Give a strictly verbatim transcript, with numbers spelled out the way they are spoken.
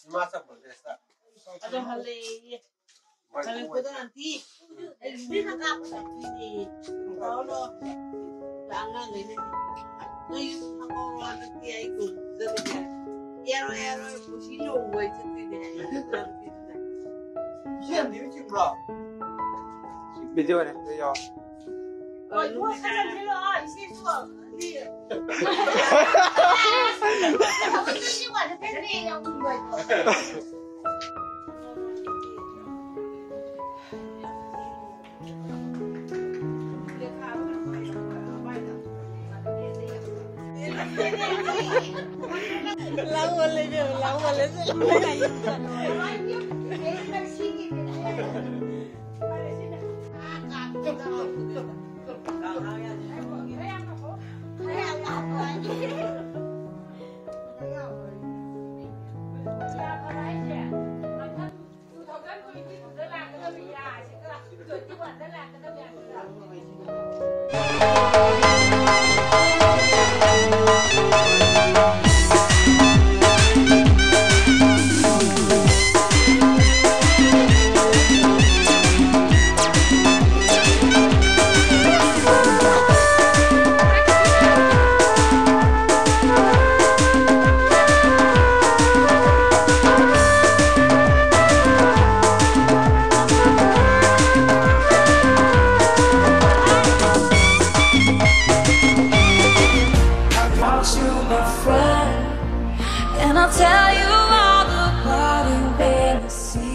ꯍꯤꯃꯥꯆꯜ ꯄ꯭ꯔꯗꯦꯁꯇ꯫ ꯑꯗꯨꯝ ꯍꯜꯂꯛꯑꯦꯌꯦ꯫ ꯍꯜꯂꯛꯄꯗ ꯑꯟꯇꯤ, ꯑꯩ ꯃꯤꯅ ꯀꯥꯞꯄ ꯆꯠꯇꯣꯏꯅꯦ꯫ ꯂꯥꯛꯑꯣ, ꯂꯥꯛꯑꯣ꯫ ꯑꯉꯥꯡꯈꯩꯅ ꯅꯣꯏ ꯌꯨꯝ ꯊꯪꯉꯧꯔꯣ ꯍꯟꯗꯛꯇꯤ ꯑꯩ ꯀꯣꯏꯕ ꯆꯠꯂꯨꯒꯦ꯫ ꯌꯥꯔꯣꯏ, ꯌꯥꯔꯣꯏ, ꯄꯨꯟꯁꯤ ꯂꯨꯍꯣꯡꯕ ꯑꯩ ꯆꯠꯇꯣꯏꯅꯦ ꯍꯥꯏꯌꯦ ꯏꯆꯥꯅꯨꯄꯤꯗꯨꯅ꯫ ꯏꯆꯦ ꯑꯟꯇꯤꯕꯨ ꯆꯤꯡꯕ꯭ꯔꯣ? ꯚꯤꯗꯤꯑꯣꯅꯦ, ꯑꯗꯨ ꯌꯥꯎ꯫ ꯍꯣꯏ, ꯏꯕꯨꯡꯉꯣ, ꯈꯔ ꯆꯪꯁꯤꯜꯂꯛꯑꯣ, ꯏꯆꯦꯁꯨ꯫ ꯂꯥꯡꯃꯜꯂꯦ ꯏꯕꯦꯝꯃ, ꯂꯥꯡꯃꯜꯂꯦ꯫ I promise you, my friend, and I'll tell you all about it when I see